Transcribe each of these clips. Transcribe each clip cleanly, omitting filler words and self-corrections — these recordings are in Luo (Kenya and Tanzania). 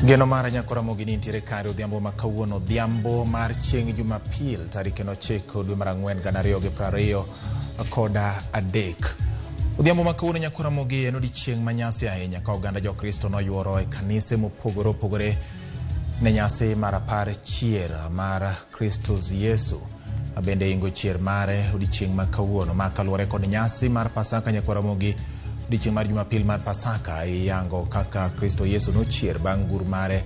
Geno mara nyako Ramogi ni nitiere kare odhiambo ma kawuono, odhiambo mar chieng' Jumapil tarik en 9 dwe mar 4 2023. Odhiambo ma kawuono nyako Ramogi en odiechieng' ma nyasi ahinya ka oganda Jokristo noyuoro e kanise mopogore opogore ne nyasi mar apar chier mar Kristus Yesu bende ingo chier mare odiechieng' ma kawuono. Ma kaluwore kod nyasi mar Pasaka nyako Ramogi, odiechieng' mar Jumapil mar Pasaka iyango kaka Kristo Yesu nochier bang' gur mare,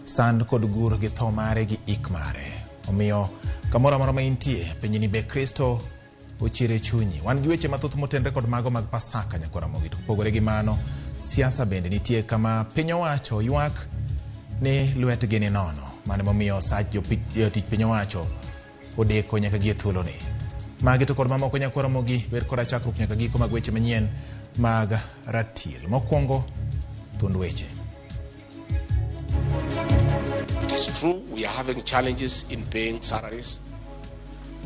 sand kod gur gi tho mare gi ik mare. Omiyo kamoro amora ma intie pinyni be Kristo ochier e chunyi. Wan gi weche mathoth motenre kod mago mag Pasaka nyako Ramogi. To kopogore gi mano, siasa bende nitie kama piny owacho ywak ni lwetgi ni nono. Mano emomiyo sach jotich piny owacho odeko nyaka gi e thuoloni. Magi to kod mamoko nyako Ramogi, ber koda chakruok nyaka giko mag weche manyien mag ratil. Mokwongo, thuond weche. It is true we are having challenges in paying salaries.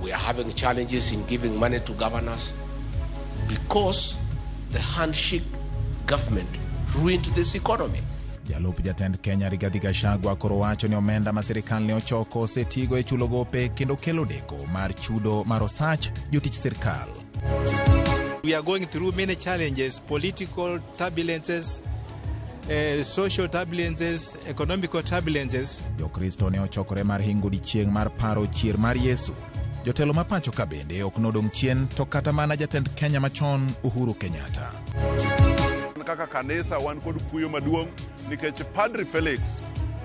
We are having challenges in giving money to governors because the handshake government ruined this economy. Jalup jatend Kenya Rigathi Gachagua koro wacho ni omenda ma sirikal ne ochoko osetigo e chulo gope kendo kelo deko mar chudo mar osach jotich sirkal. We are going through many challenges, political turbulences, social turbulences, economical turbulences. Jokristo ne ochokore mar hingo odiechieng' mar paro chier mar Yesu. Jotelo ma pacho ka bende ok nodong' chien to kata mana jatend Kenya machon Uhuru Kenyatta. Kaka kanisa wan kod kuyo maduong' nikech Padri Felix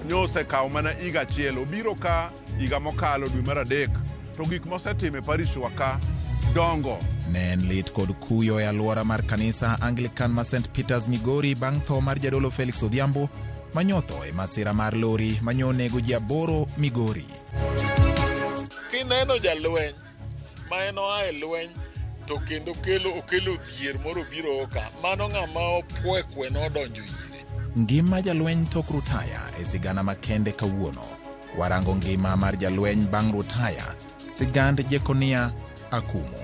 nyosekawo mana higa achiel, obiro ka higa mokalo dwe mar 3 to gik mosetimo e parishwa ka dongo. Ne en lit kod kuyo e alwora mar kanisa Anglican ma St Peters Migori bang' tho mar jadolo Felix Odhiambo manyotho e masira mar lori manyonego ji 8 Migori. Kineno jalweny ma en oa e lweny to kendo okelo dhier moro biro ka, mano ng'ama opwekwe nodonjo ire. Ngima jalweny tok rutaya e sigana makende kawuono. Warango ngima mar jalweny bang' rutaya, sigand Jekonia Akumu.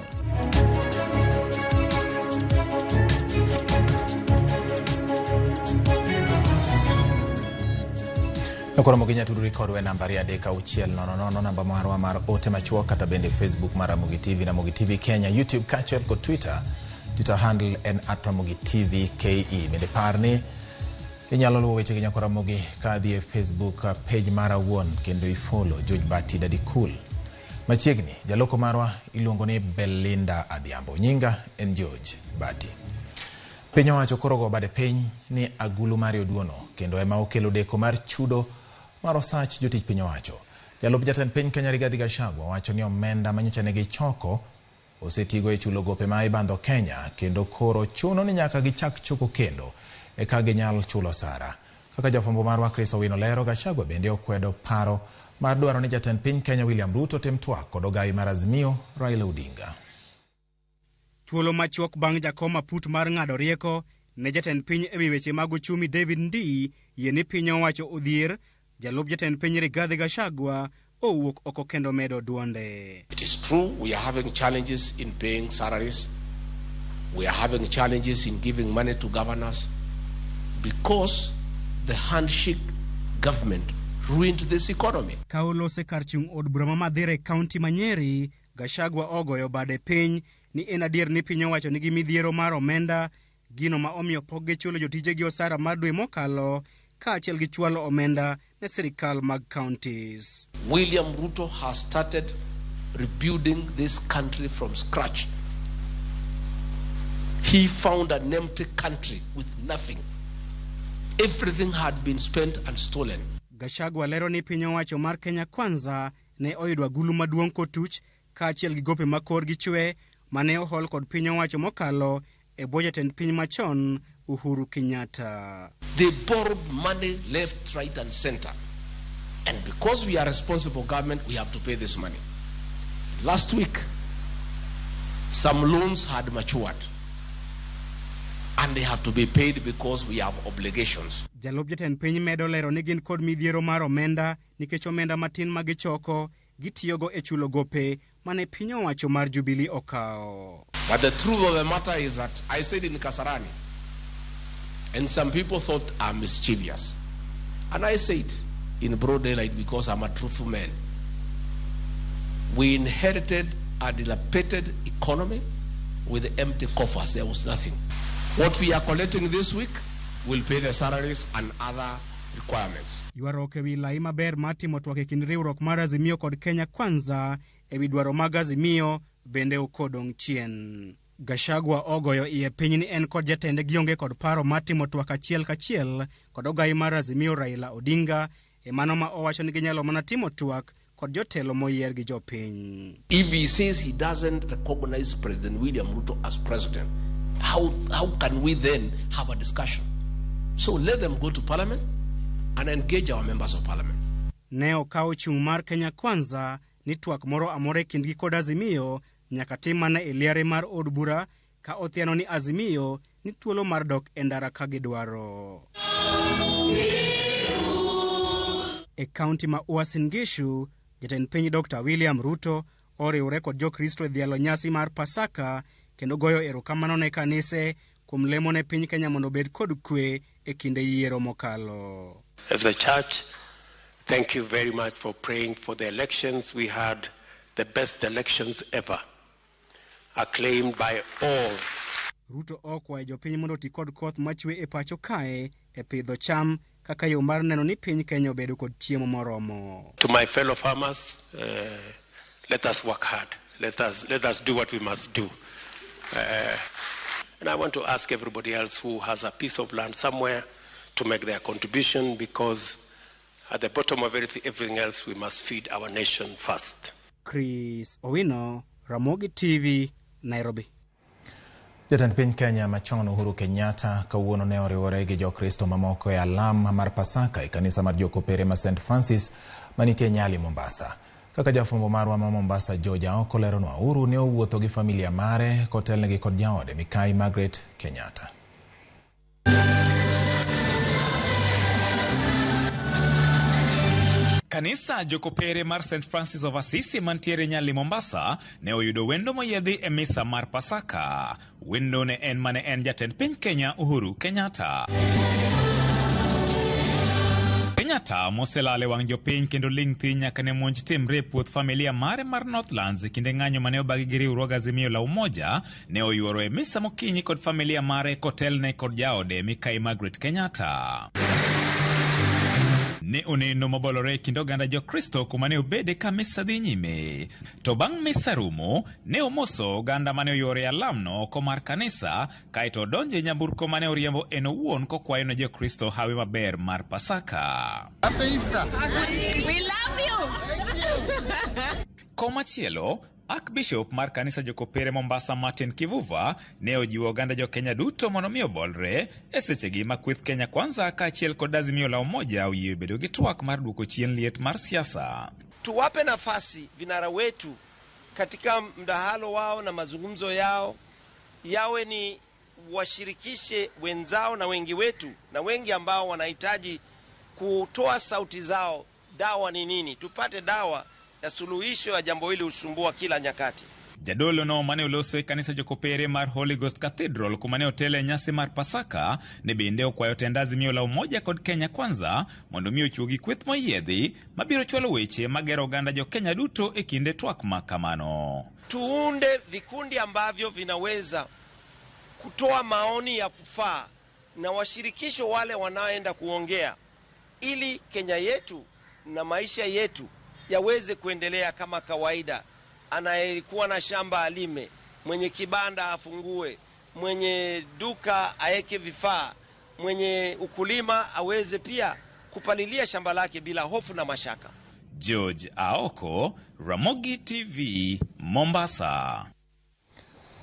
Koro Ramogi nyatudori kodwa e namba 3 6 0 0, namba marwa mar ote machuok, kata bende Facebook mar Ramogi TV, Ramogi TV Kenya, YouTube kaachiel kod Twitter. Twitter handle en @RamogiTVKE. Bende par ni inyalo luwo wechegi nyako Ramogi ka dhi e Facebook page mara wuon kendo ifollow George Bati Daddy Cool. Machiegni jaloko marwa iluongo ni Belinda Adhiambo. Nyinga en George Bati. Piny owacho koro go bade piny ni agulu mar oduono kendo ema okelo deko mar chudo mar osach jotich piny owacho. Jalup jatend piny Kenya Rigathi Gachagua wacho ni omenda manyocha ne gichoko osetigo e chulo gope ma ibandho Kenya kendo koro chuno ni nyaka gichak choko kendo eka ginyal chulo osara. Kaka jafwambo marwa Chris Owino lero, Gachagua bende okwedo paro mar dwaro ni jatend piny Kenya William Ruto tim twak kod ogawi mar Azimio Raila Odinga. Thuolo machuok bang' jakom aput mar ng'ado rieko ne jatend piny ewi weche mag uchumi David Ndii yie ni piny owacho odhier, jalup jatend piny Rigathi Gachagua owuok oko kendo medo duonde. It is true we are having challenges in paying salaries. We are having challenges in giving money to governors because the handshake government ruined this economy. Ka olose kar chung' od bura ma Mathira e kaunti ma Nyeri, Gachagua ogoyo bade piny ni en adier ni piny owacho nigi midhiero mar omenda, gino ma omiyo pok gichulo jotijegi osara mar dwe mokalo kaachiel gi chwalo omenda ne sirikal mag counties. William Ruto has started rebuilding this country from scratch. He found an empty country with nothing. Everything had been spent and stolen. Gachagua lero ni piny owacho mar Kenya Kwanza ne oyudo agulu maduong' kotuch kaachiel gi gope ma korgi chwe mane ohol kod piny owacho mokalo e bwo jatend piny machon Uhuru Kenyatta. They borrowed money left, right, and center. And because we are responsible government, we have to pay this money. Last week, some loans had matured. And they have to be paid because we have obligations. Jalup jatend piny medo lero ni gin kod midhiero mar omenda nikech omenda matin ma gichoko gitiyogo e chulo gope mane piny owacho mar Jubilee okawo. But the truth of the matter is that I said in Kasarani, and some people thought I'm mischievous. And I say it in broad daylight because I'm a truthful man. We inherited a dilapidated economy with empty coffers. There was nothing. What we are collecting this week will pay the salaries and other requirements. Ywaruok ewi lai maber mar timo twak e kind riwruok mar Azimio kod Kenya Kwanza ewi dwaro mag Azimio bende okodong' chien. Gachagua ogoyo iye piny ni en kod jatende gionge kod paro mar timo twak achiel kachiel kod ogai mar Azimio Raila Odinga e mano ma owacho ni ginyalo mana timo twak kod jotelo moyier gi jopiny. If he says he doesn't recognize President William Ruto as president, how can we then have a discussion? So let them go to parliament and engage our members of parliament. Ne okawo chung' mar Kenya Kwanza ni twak moro amora e kindgi kod Azimio nyaka tim mana e liare mar od bura ka othiano ni Azimio ni thuolo mar dok e ndara ka gidwaro. E kaunti ma Uasin Gishu, jatend piny Dr. William Ruto oriwre kod Jokristo e dhialo nyasi mar Pasaka kendo goyo erokamano ne kanise kuom lemo ne piny Kenya mondo obed kod kwe e kinde yiero mokalo. As a church, thank you very much for praying for the elections. We had the best elections ever, acclaimed by all. Ruto okwayo jopiny mondo oti kod koth machwe e pacho kae e pidho cham kaka yo mar neno ni piny Kenya obedo kod chiemo moromo. To my fellow farmers, let us work hard. Let us do what we must do. And I want to ask everybody else who has a piece of land somewhere to make their contribution, because at the bottom of everything else, we must feed our nation first. Chris Owino, Ramogi TV, Nairobi. Jatend piny Kenya machon Uhuru Kenyatta kawuono ne oriwore gi Jokristo mamoko e alam mar Pasaka e kanisa mar Jokopere ma St Francis manitie Nyali, Mombasa. Kaka jafwambo marwa ma Mombasa George Aoko leronwa, Uhuru ne owuotho gi familia mare kotelnegi kod jaode Mikai Margaret Kenyatta. Kanisa Jokopere mar St Francis of Assisi mantiere Nyali, Mombasa ne oyudo wendo moyiedhi e misa mar Pasaka. Wendo ne en mane en jatend piny Kenya Uhuru Kenyatta. Kenyatta moselal e wang' jopiny kendo ling' thi nyaka ne monj timre e puoth familia mare mar Northlands e kinde ng'anyo mane obagi gi riwruog Azimio la Umoja ne oyuoro e misa mokinyi kod familia mare kotelne kod jaode Mikai Margaret Kenyatta. Ne oneno mobolore e kind oganda Jokristo kuma ne obede ka misa dhi nyime. To bang' misa rumo, ne omoso oganda mane oyuoro e alamno oko mar kanisa, kaeto odonjo e nyamburko mane oriembo en owuon kokwayo ne Jokristo hawi maber mar Pasaka. Happy Easter. We love you. Komachielo, Archbishop mar kanisa Jokopere Mombasa Martin Kivuva ne ojiwo oganda jo-Kenya duto mondo mi obolre e sechegi ma kweth Kenya Kwanza kaachiel kod Azimio la Umoja oyie bedo gi twak mar duoko chien liet mar siasa. Tuwape nafasi vinara wetu katika mdahalo wao na mazungumzo yao yawe ni washirikishe wenzao na wengi wetu na wengi ambao wanahitaji kutoa sauti zao. Dawa ni nini? Tupate dawa ya suluhisho ya jambo hili husumbua kila nyakati. Jadolo no mane oloso e kanisa Jokopere mar Holy Ghost Cathedral kuma ne otele nyasi mar Pasaka ne bende okwayo tend Azimio la Umoja kod Kenya Kwanza mondo mi ochuo gi kweth moyiedhi mabiro chwalo weche magero oganda jo-Kenya duto e kinde twak ma kamano. Tuunde vikundi ambavyo vinaweza kutoa maoni ya kufaa na washirikisho wale wanaoenda kuongea, ili Kenya yetu na maisha yetu yaweze kuendelea kama kawaida. Anayekuwa na shamba alime, mwenye kibanda afungue, mwenye duka aeke vifaa, mwenye ukulima aweze pia kupalilia shamba lake bila hofu na mashaka. George Aoko, Ramogi TV, Mombasa.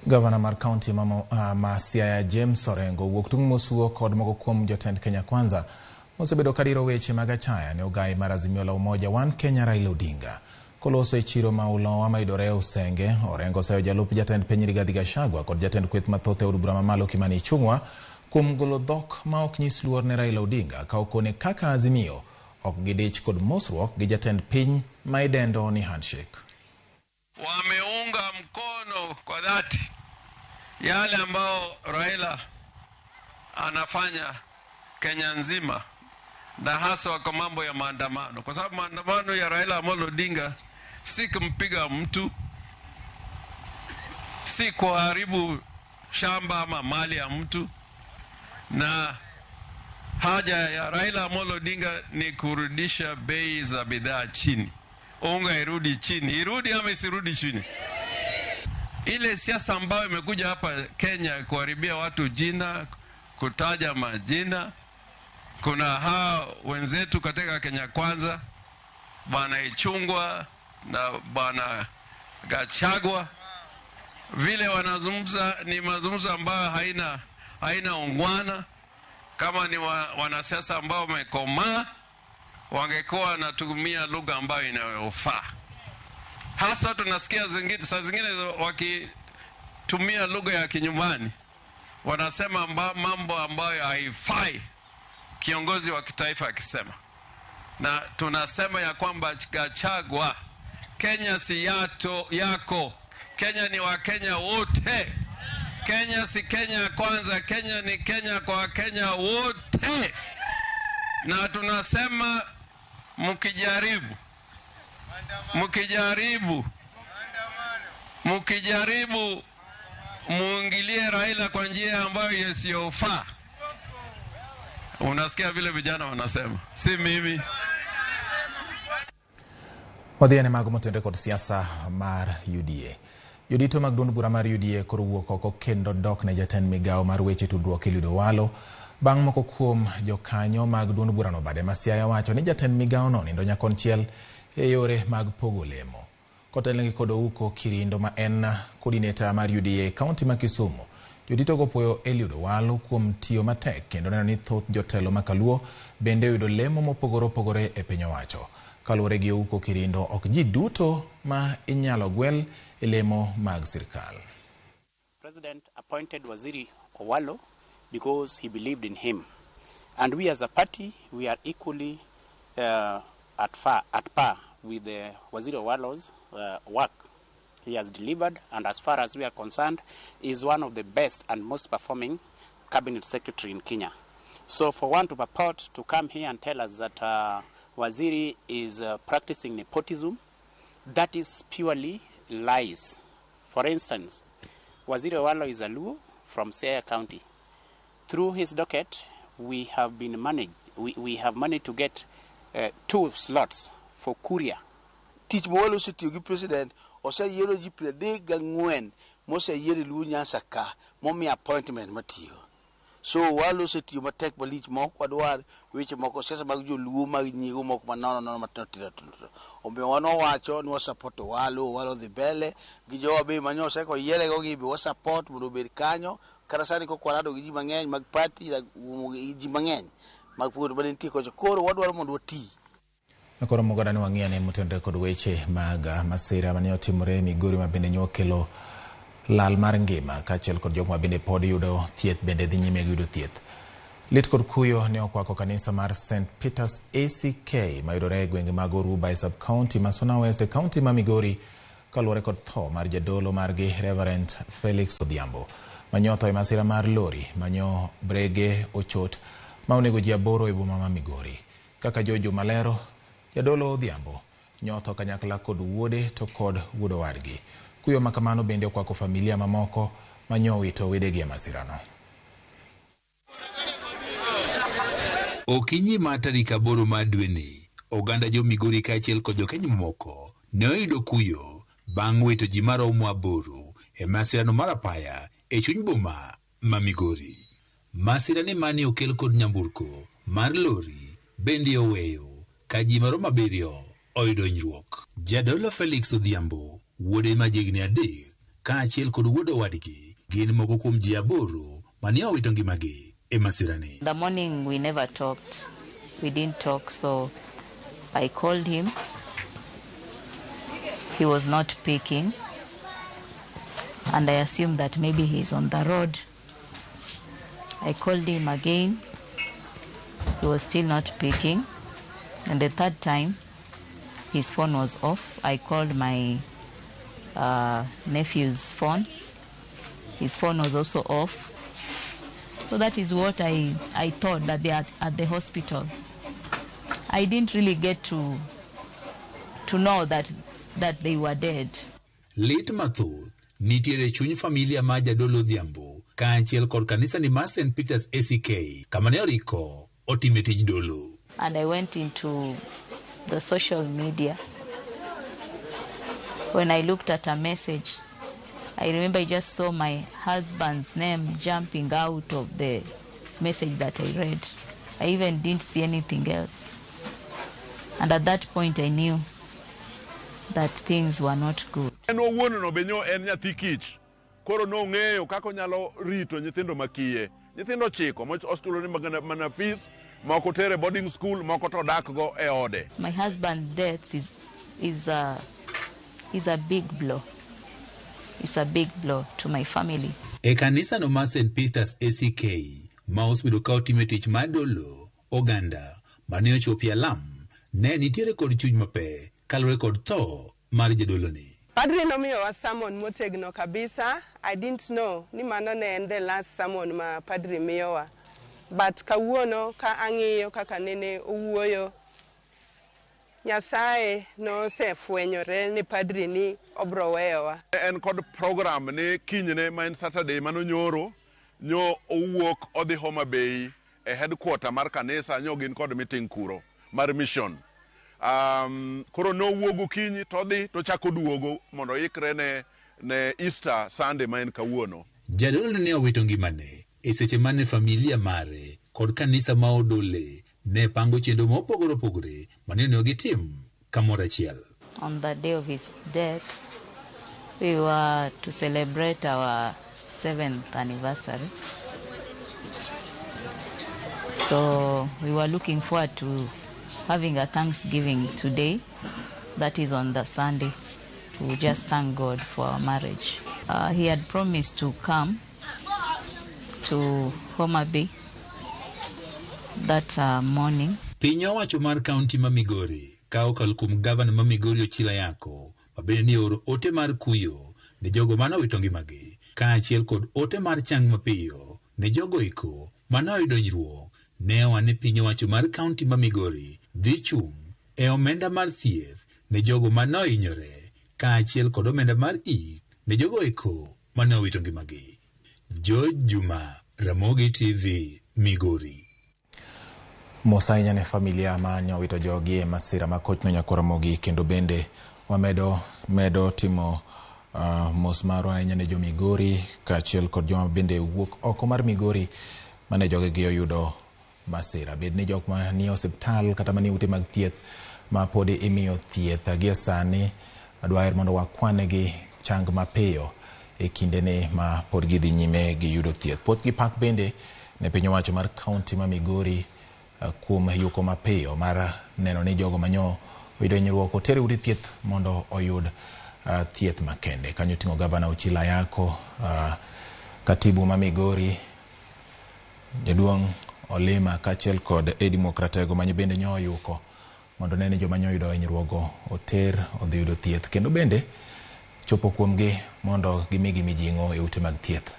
Gavana mar kaunti ma Siaya James Orengo owuok tung' mosuo kod moko kuom jotend Kenya Kwanza mosebedo kadiro weche mag achaya ne ogai mar Azimio la Umoja One Kenya Raila Odinga. Koloso e chiro ma Ulowa mayudore Usenge, Orengo oseyo jalup jatend piny Rigathi Gachagua kod jatend kweth mathoth e od bura mamalo Kimani Ichung'wa kuom golo dhok ma ok nyis luor ne Raila Odinga ka okone kaka Azimio ok gidich kod mosruok gi jatend piny ma idendo ni handshake. Wameunga mkono kwa dhati yale ambao Raila anafanya Kenya nzima. na hasa kwa mambo ya maandamano, kwa sababu maandamano ya Raila Amolo Odinga si kumpiga mtu, si kuharibu shamba ama mali ya mtu, na haja ya Raila Amolo Odinga ni kurudisha bei za bidhaa chini, unga irudi chini, irudi ama isirudi chini. Ile siasa ambayo imekuja hapa Kenya kuharibia watu jina, kutaja majina. Kuna hawa wenzetu katika Kenya Kwanza, Bwana Ichungwa na Bwana Gachagua, vile wanazungumza ni mazungumzo ambayo haina ungwana. Kama ni wanasiasa ambao wamekomaa, wangekuwa wanatumia lugha ambayo inayofaa. Hasa tunasikia saa zingine wakitumia lugha ya kinyumbani, wanasema mambo ambayo haifai kiongozi wa kitaifa akisema. Na tunasema ya kwamba Gachagua, Kenya si yako, Kenya ni wa Kenya wote. Kenya si Kenya Kwanza, Kenya ni Kenya kwa Kenya wote. Na tunasema mkijaribu muingilie Raila kwa njia ambayo isiyofaa. Unasikia vile vijana wanasema, si mimi. Wadhi ane mago motenore kod siasa mar UDA. Jodito mag duond bura mar UDA koro wuok oko kendo dok ne jatend migawo mar weche tudruok Eliud Owalo bang' moko kuom jokanyo mag duond burano bade ma Siaya wacho ni jatend migawono nindo nyakonchiel e yore mag pogo lemo. Kotelnegi kod Ouko Kirindo ma en coordinator mar UDA kaunti ma Kisumu, jodito go puoyo Eliud Owalo kuom tiyo matek kendo neno ni thoth jotelo ma Kaluo bende oyudo lemo mopogore opogore e piny owacho. Kaluwore gi Ouko Kirindo, ok ji duto ma inyalo gwel e lemo mag sirkal. President appointed Waziri Owalo because he believed in him. And we as a party, we are equally at par with the Waziri Owalo's work. He has delivered, and as far as we are concerned, is one of the best and most performing cabinet secretary in Kenya. So for one to purport to come here and tell us that Waziri is practicing nepotism, that is purely lies. For instance, Waziri Owalo is a Luo from Siaya County. Through his docket, we have been managed. We have managed to get 2 slots for Kuria. Tich mowalo osetiyo gi president oseyiero ji 34 moseyier e Luo Nyanza ka momiyo appointment matiyo. So Owalo osetiyo matek malich ma ok wadwar weche moko siasa mag joluo mag nyiego moko manono nono matindo tindo tindo. Omiyo wan wawacho ni wasupport Owalo, Owalo dhi mbele gi jowa be manyose koyierego gi be wasupport mondo obed kanyo. Kata sani kok warado gi ji mang'eny mag party ji mang'eny mag puonj mane nitie kocha, koro wadwaro mondo wati. Koro moganda ni wang'iyo ne motenore kod weche mag masira mane otimore Migori ma bende nyokelo lal mar ngima kaachiel kod jok ma bende pod yudo thieth bende dhi nyime gi yudo thieth. Lit kod kuyo ne okwako kanisa mar St. Peter's ACK mayudore e gwenge mag Oruba e sub-county ma Suna West e county ma Migori kaluwore kod tho mar jadolo margi Reverend Felix Odhiambo manyotho e masira mar lori manyo brege ochot ma onego ji 8 e boma ma Migori. Kaka Jojo Malero, jadolo Odhiambo nyotho kanyakla kod wuode to kod wuod owadgi. Kuyo makamano bende okwako familia mamoko manyowito wedegi e masirano. Okinyi mar tarik 8 mar dweni, oganda jo Migori kaachiel kod jokenya mamoko ne oyudo kuyo bang' wito ji maromo 8 e masirano mar apaya e chuny boma ma Migori. Masirani mane okel kod nyamburko mar lori bende oweyo ka ji maromo 7 oyudo hinyruok. Jadolo Felix Odhiambo, wuode ma jahigni 3 kaachiel kod wuod owadgi gin moko kuom ji 8 mane owito ngimagi e masirani. The morning we never talked. We didn't talk, so I called him. He was not picking, and I assumed that maybe he's on the road. I called him again. He was still not picking. And the third time, his phone was off. I called my nephew's phone. His phone was also off. So that is what I thought, that they are at the hospital. I didn't really get to know that they were dead. Lit mathoth nitiere chuny familia ma Jadolo Odhiambo kaachiel kod kanisa ni mar St. Peter's ACK kama ne oriko otime tij dolo. And I went into the social media. When I looked at a message, I remember I just saw my husband's name jumping out of the message that I read. I even didn't see anything else. And at that point I knew that things were not good. En owuon no be nyo en nyathi kich. Koro nong'eyo kaka onyalo rito nyithindo makiye. Nyithindo 9 mochulo ni mana fees, moko tere boarding school, moko to dak go e ode. My husband's death is a big blow. It's a big blow to my family. E kanisa no mar St. Peter's ACK ma osebedo ka otime tich mar dolo oganda mane ochopo e alam ne nitiere kod chuny mapek kaluwore kod tho mar jadoloni. Padri nomiyowa sermon motegno kabisa. I didn't know ni mano ne en the last sermon ma padri miyowa. But kawuono ka ang'iyo kaka nene owuoyo, Nyasaye nosefwenyore ni padri ni obro weyowa. En kod program ni kinyne ma en Saturday mano nyoro, nyo owuok odhi Homa Bay e headquarter mar kanisa, nyo gin kod meeting kuro mar mission. Koro nowuok gokinyi to odhi to chako duogo mondo oikre ne Easter Sunday ma en kawuono. Jadolo ne owito ngimane e seche mane familia mare kod kanisa ma odole ne pango chenro mopogore opogore mane onego gitim kamoro achiel. On the day of his death, we were to celebrate our 7th anniversary. So we were looking forward to having a Thanksgiving today, that is on the Sunday, to just thank God for our marriage. He had promised to come to Homa Bay that morning. Piny owacho mar kaunti ma Migori ka okalo kuom gavana ma Migori Ochila Yako mabende ni oro ote mar kuyo ne jogo mane owito ngimagi kaachiel kod ote mar chang mapiyo ne jogo eko mane oyudo hinyruok. Ne oa ni piny owacho mar kaunti ma Migori dhi chung' e omenda mar thieth ne jogo mane ohinyore kaachiel kod omenda mar ik ne jogo eko mane owito ngimagi. George Juma, Ramogi TV, Migori. Mos ahinya ne familia ma nyowito jogi e masira ma kochno nyako Ramogi, kendo bende wamedo medo timo mos marwa ahinya ne jo Migori kaachiel kod joma bende wuok oko mar Migori mane jogegi oyudo masira, bed ni jok manie osiptal kata manie ute mag thieth ma pod imiyo thieth gie sani. Adwaher mondo wakwanegi chang mapiyo e kindene ma pod gidhi nyime gi yudo thieth. Puoth gi pak bende ne piny owacho mar kaunti ma Migori kuom yuko mapiyo mar neno ni jogo manyo oyudo hinyruok oter e ute thieth mondo oyud thieth makende. Kanyo oting'o gavana Ochila Ayako, katibu ma Migori jaduong' Olima kaachiel kod Eddie Mokratego manye bende nyo oyuko mondo ne ni joma nyo oyudo hinyruokgo oter odhi yudo thieth, kendo bende chopo kuomgi mondo gimigi mijing'o e ute mag thieth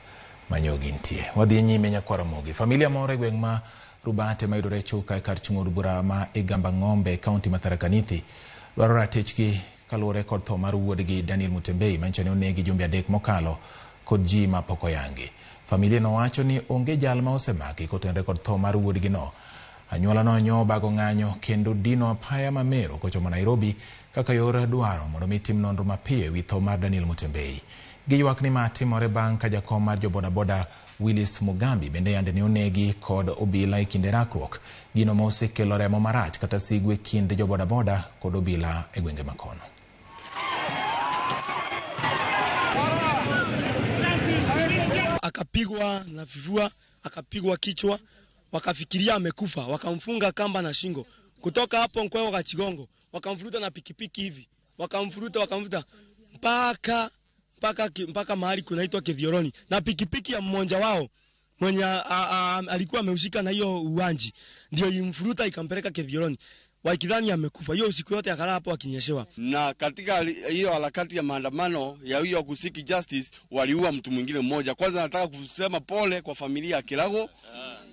manyo gintie. Wadhi nyime nyakwar Ramogi. Familia moro e gweng' ma Rubate mayudore Chuka e kar chung' od bura ma Igamba Ng'ombe e kaunti ma Tharaka Nithi dwaro ratichgi kaluwore kod tho mar wuodgi Daniel Mutembei manyicho ni onegi jumbe 3 mokalo kod ji ma pok oyangi. Familia no wacho ni onge jal ma osemaki kotenore kod tho mar wuodgi no. Anyuola no nyo bago ng'anyo kendo dino apaya ma Meru kochomo Nairobi kaka yor dwaro mondo mi tim nonro mapiyo ewi tho mar Daniel Mutembei. Giywak ni ma timore bang' ka jakom mar jobodaboda Willis Mugambi bende yande ne onegi kod obila e kinde rakruok, gino ma osekelo remo marach kata sigu e kind jobodaboda kod obila e gwenge makono. Akapigwa na vifua, akapigwa kichwa, wakafikiria amekufa, wakamfunga kamba na shingo. Kutoka hapo Nkwewa kwa Chigongo, wakamfuruta na pikipiki hivi, wakamfuruta mpaka mahali kunaitwa Kithioroni, na pikipiki ya mmoja wao mwenye alikuwa amehusika na hiyo uwanji ndio imfuruta ikampeleka Kithioroni. Waikidhani amekufa. Hiyo usiku yote akalala hapo akinyeshewa. Na katika hiyo harakati ya maandamano ya hiyo kusiki justice waliua mtu mwingine mmoja. Kwanza nataka kusema pole kwa familia ya Kirago.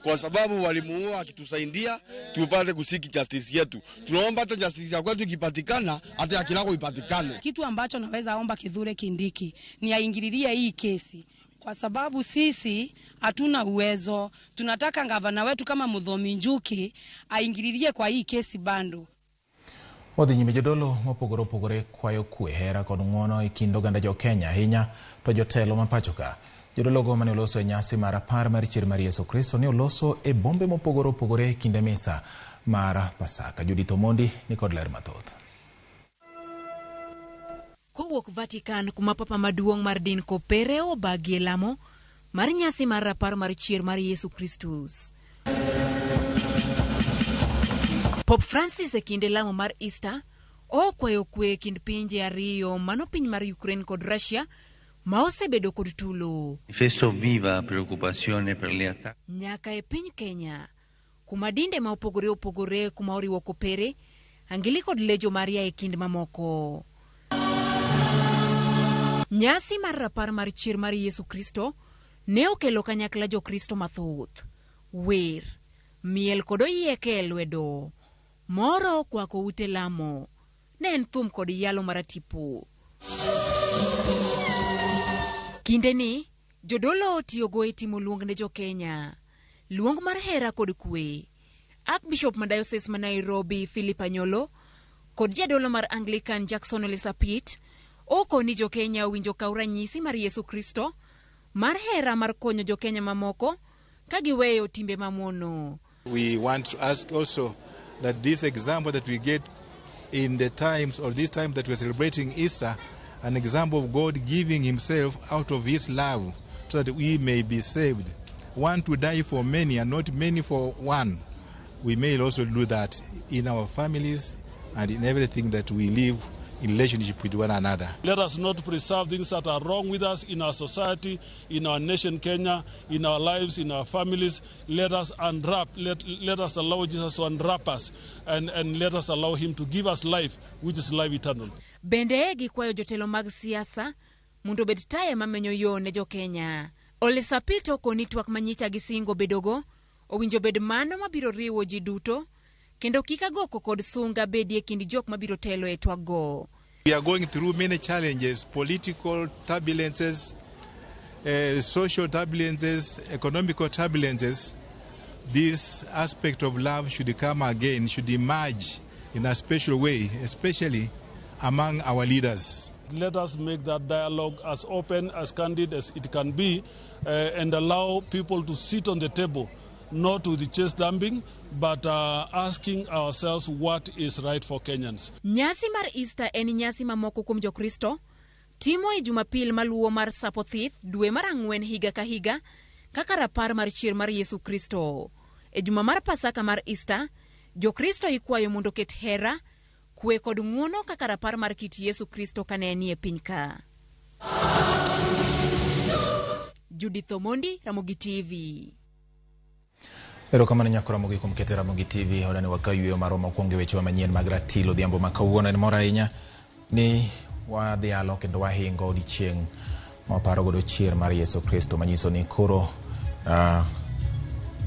kwa sababu walimuua akitusaidia tupate kusiki justice yetu. Tunaomba hata justice ya kwetu ikipatikana, hata ya Kilako ipatikane. Kitu ambacho naweza omba Kithure Kindiki ni aingilie hii kesi, kwa sababu sisi hatuna uwezo. Tunataka gavana wetu kama Muthomi Njuki aingilie kwa hii kesi bando. Odhi nyime jodolo mopogore opogore kwayo kwe, hera kod ng'uono e kind oganda jo Kenya, ahinya to jotelo ma pacho ka. Jodologo mane oloso e nyasi mar apar mar chier mar Yesu Kristo ne oloso e bombe mopogore opogore e kinde misa mar Pasaka. Judith Omondi ni kod ler mathoth. Kowuok Vatican kuma papa maduong' mar din Kopere obagie lamo mar nyasi mar rapar mar chier mar Yesu Kristus. Pope Francis e kinde lamo mar Easter okwayo kwe e kind pinje ariyo, mano piny mar Ukraine kod Russia ma osebedo kod tulo. Manifesto viva preoccupazione per le attacchi. Nyaka e piny Kenya kuma dinde ma opogore opogore kuma oriwo Kopere, Angili kod Lejo Maria e kind mamoko. Nyasi mar rapar mar chier mar Yesu Kristo ne okelo kanyakla Jokristo mathoth. Wer, miel kod oyieke e lwedo. Moro okwako ute lamo. Ne en thum kod yalo maratipo. Kindeni, jodolo otiyogo e timo luong ne jo-Kenya. Luong mar hera kod kwe. Archbishop ma Diocese ma Nairobi Philip Anyolo kod jadolo mar Anglican Jackson Ole Sapit okoni jo-Kenya owinjo kaw ranyisi mar Yesu Kristo mar hera mar konyo jo-Kenya mamoko ka giweyo timbe mamono. We want to ask also that this example that we get in the times or this time that we're celebrating Easter, an example of God giving himself out of his love so that we may be saved. One to die for many and not many for one. We may also do that in our families and in everything that we live in relationship with one another. Let us not preserve things that are wrong with us in our society, in our nation Kenya, in our lives, in our families. Let us unwrap, let us allow Jesus to unwrap us and let us allow him to give us life, which is life eternal. Bende gikwayo jotelo mag siasa mondo obed taya mamenyo yo ne jo-Kenya. Ole Sapit okoni twak manyicha gi singo bedogo owinjo bed mano mabiro riwo ji duto kendo kik agoko kod sunga bedie kind jok mabiro telo e twakgo. We are going through many challenges, political turbulences, social turbulences, economical turbulences. This aspect of love should come again, should emerge in a special way, especially among our leaders. Let us make that dialogue as open, as candid as it can be, and allow people to sit on the table, not with the chest thumping, but asking ourselves what is right for Kenyans. Nyasi mar Easter en nyasi mamoko kuom Jokristo timo e Jumapil maluwo mar Sapo Thith dwe mar ang'wen higa ka higa kaka rapar mar chier mar Yesu Kristo. E juma mar Pasaka mar Easter, Jokristo ikwayo mondo oket hera, kwe kod ng'uono kaka rapar mar kit Yesu Kristo kane enie piny ka. Judith Omondi, Ramogi TV. Erokamano nyako Ramogi kuom kete Ramogi TV. Odani wakaw yweyo marwa mokwongo e wechewa manyien mag ratil odhiambo ma kawuono. En mor ahinya ni wadhialo kendo wahingo odiechieng' ma waparo godo chier mar Yesu Kristo, manyiso ni koro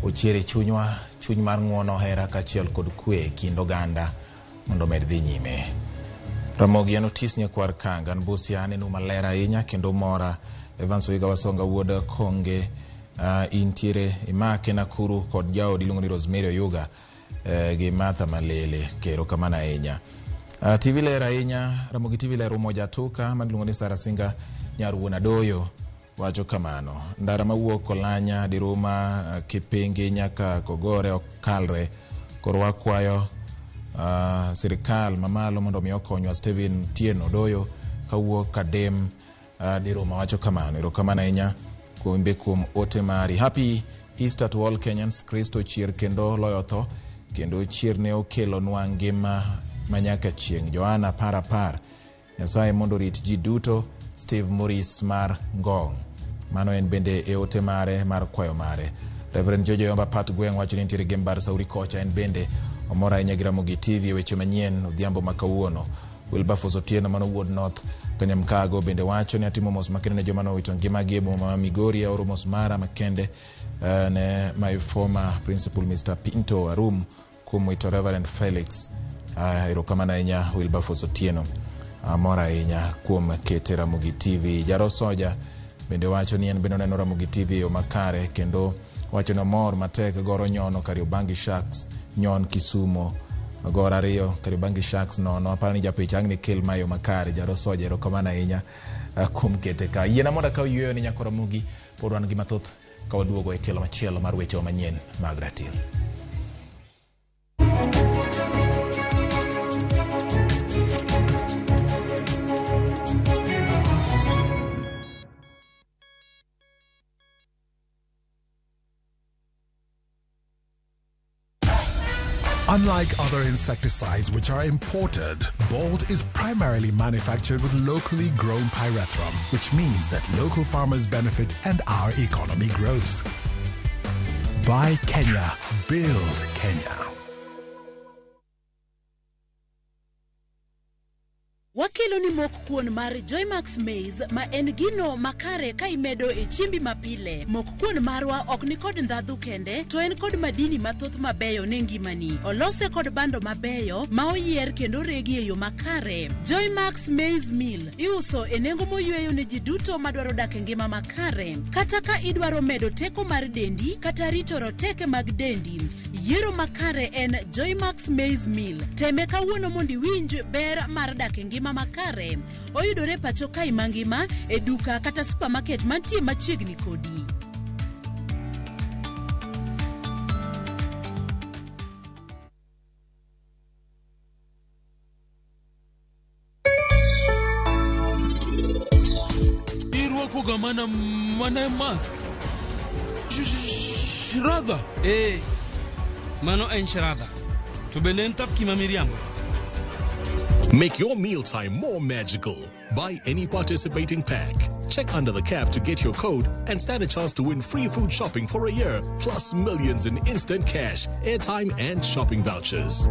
ochier e chunywa, chuny mar ng'uono, hera kaachiel kod kwe e kind oganda mondo omed dhi nyime. Ramogi an Otis Nyakwar Kanga, an Busia aneno maler ahinya kendo mora. Evans Oiga Wasonga wuod Konge, intiere imake Nakuru kod jaodi iluongo ni Rosemary Oyuga gi Martha Malele, erokamano ahinya. TV ler ahinya, Ramogi TV ler Umoja Tuka, mano iluongo ni Sara Singa nyar wuon Adoyo wacho kamano. Ndara mawuok Kolanya, Diruma, Kipingi nyaka Kogore ok kalre. Koro wakwayo sirikal mamalo mondo mi okonywa. Stephen Tieno Doyo kawuok Kadem Diruma wacho kamano. Erokamano ahinya kuombe kuom ote mari. Happy Easter to all Kenyans. Kristo chier kendo loyo tho, kendo chier ne okelonwa ngima manyaka chieng'. Joana 10. Nyasaye mondo orit ji duto. Steve Morris mar Ngong. Mano en bende e ote mare mar kwayo mare. Reverend Jojo Yomba Pat Gweng' wacho ni nitiere Gembar Sauri kocha, en bende omor ahinya gi Ramogi TV e weche manyien odhiambo ma kawuono. Wilberforce Otieno mano wuod North Kanyamkago bende wacho ni atimo mos makende ne joma nowito ngimagi e boma ma Migori. Aoro mos mara makende ne my former principal Mr. Pinto Arum kuom wito Reverend Felix. Erokamano ahinya Wilberforce Otieno, amor ahinya kuom kete Ramogi TV. Jaro Soja bende wacho ni en bende oneno Ramogi TV e yo makare kendo wacho ni omor matek goro nyono Kariobangi Sharks nyon Kisumo gor 2 Kariobangi Sharks 0. Aparo ni japich ang' ni kel ma yo makare. Jaro Soja, erokamano ahinya kuom kete ka. Yiena mondo akaw yueyo ni nyako Ramogi, pod wan gi mathoth ka waduogo e tielo machielo mar weche manyien mag ratil. Unlike other insecticides which are imported, Bolt is primarily manufactured with locally grown pyrethrum, which means that local farmers benefit and our economy grows. Buy Kenya, build Kenya. Wakelo ni mok kuon mar Joymax Maize ma en gino makare ka imedo e chiembi mapile. Mok kuon marwa ok ni kod ndhadhu kende, to en kod madini mathoth mabeyo ne ngimani. Olose kod bando mabeyo ma oyier kendo regi e yo makare. Joymax Maize Meal iuso e nengo moyweyo ne ji duto madwaro dak e ngima makare. Kata ka idwaro medo teko mar dendi kata rito roteke mag dendi, yiero makare en Joymax Maize Meal. Teme kawuono mondo iwinj ber mar dak e ngima makare. Oyudore pacho kae mangima e duka kata supermarket mantie machiegni kodi. Irwakoga mana mask. Shradha. Mano en shradha. To bende en tapki ma miriambo. Make your mealtime more magical. Buy any participating pack. Check under the cap to get your code and stand a chance to win free food shopping for a year, plus millions in instant cash, airtime and shopping vouchers.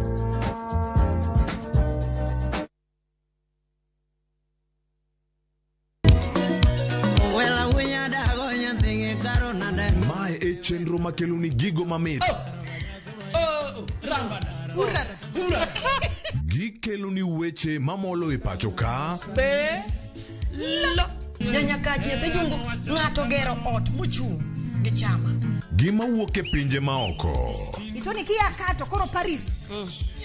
Mae e chenro makelo ni gigo mamit. Gikelo ni weche mamolo e pacho ka. Be lo nyanyakach nyathi jungu ng'ato gero ot mochung' gi chama. Gima wuok e pinje maoko. Itoni kia kato koro Paris.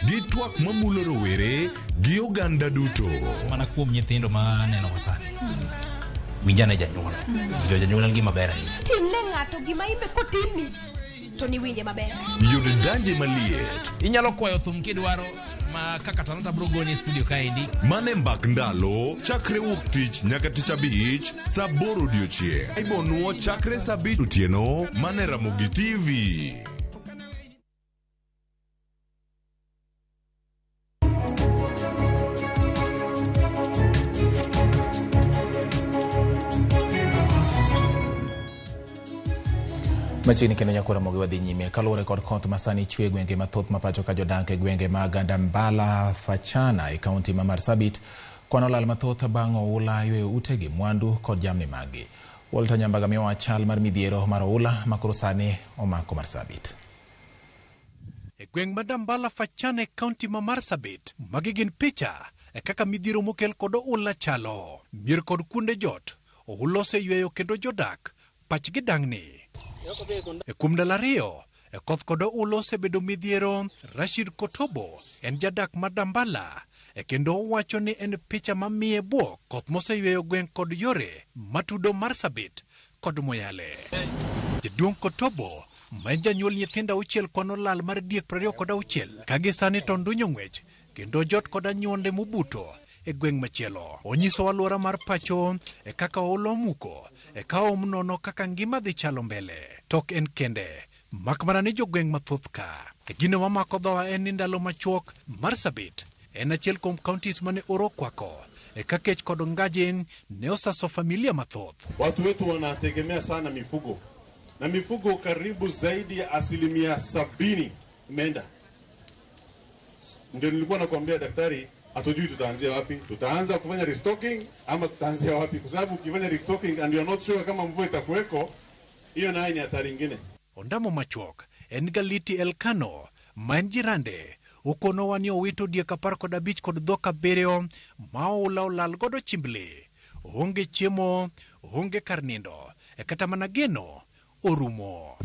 Gi twak mamulo rowere gi oganda duto. Mana kuom nyithindo ma aneno sani. Winjane janyuol. Jo janyuol en gima ber ahinya. Timne ng'ato gima imbe kotimni to ni winje maber. Yud danje maliet. Inyalo kwayo thum kidwaro ma kaka talanta bro goni e studio kaendi. Mane mbak ndalo chakre wuok tich nyaka tich abich saa 8 odiochieng'. Ibonuo chakre saa 5 otieno mane Ramogi TV. Machiegni kendo nyako Ramogi wadhi nyime kaluwore kod koth masani chwe gwenge mathoth ma pacho ka jodak e gwenge mag Dambala Fachana e kaunti ma Marsabit kwano lal mathoth bang' oula yweyo utegi, mwandu kod jamni maggi. Walter Nyambaga miyowa chal mar midhiero mar oula ma koro sani omako Marsabit. E gweng' ma Dambala Fachana e kaunti ma Marsabit, magi gin picha e kaka midhiero mokel kod oula chalo. Mier kod kuonde jot, oula oseyweyo kendo jodak pachgi dang'ni. E kuom ndalo ariyo, e koth kod oula osebedo midhiero. Rashid Kotobo en jadak ma Dambala, e kendo owacho ni en picha mamiye buok koth moseyweyo gweng' kod yore matudo Marsabit kod Moyale. Jaduong' Kotobo ma en janyuol nyithindo 6 kwano lal mar diek 26 ka gisani to ndunyo ng'wech kendo jot kod anyuonde mobuto e gweng' machielo. Onyiso alwora mar pacho e kaka oula omuko e ka om nono kaka ngima dhi chalo mbele. Tok en kende mak mana ni jogweng' mathoth ka. E gino mamako dhowa en ni ndalo machuok Marsabit en achiel kuom counties mane oro okwako e ka kech kod ngaji ne osaso familia mathoth. Watu wetu wanategemea sana mifugo na mifugo karibu zaidi ya 70% imeenda. Ndio nilikuwa nakwambia daktari, Hatujui tutaanzia wapi, tutaanza kufanya restocking ama tutaanzia wapi? Kwa sababu ukifanya restocking and you are not sure kama mvua itakuweko, hiyo naye ni hatari ingine. Ondamo machuok en Galiti Elkano ma en jirande okonowa ni owito diek 15 kod dhok 7 ma oula olal godo chimbli. Onge chiemo, onge kar nindo, kata mana geno orumo.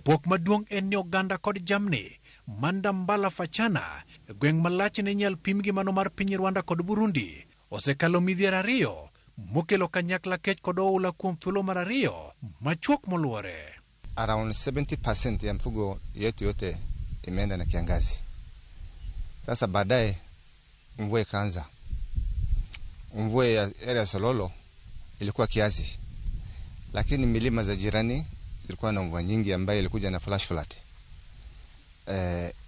Bwok maduong' en ni oganda kod jamni Mandambala Fachana, gweng' malach ne nyal pim gi mano mar piny Rwanda kod Burundi, osekalo midhiero 2 mokelo kanyakla kech kod oula kuom thuolo mar 2 machuok moluore. Around 70% ya mfugo yetu yote imeenda na kiangazi. Sasa baadaye mvua ikaanza. Mvua ya area Sololo ilikuwa kiasi, lakini milima za jirani ilikuwa na mvua nyingi ambayo ilikuja na flash flood.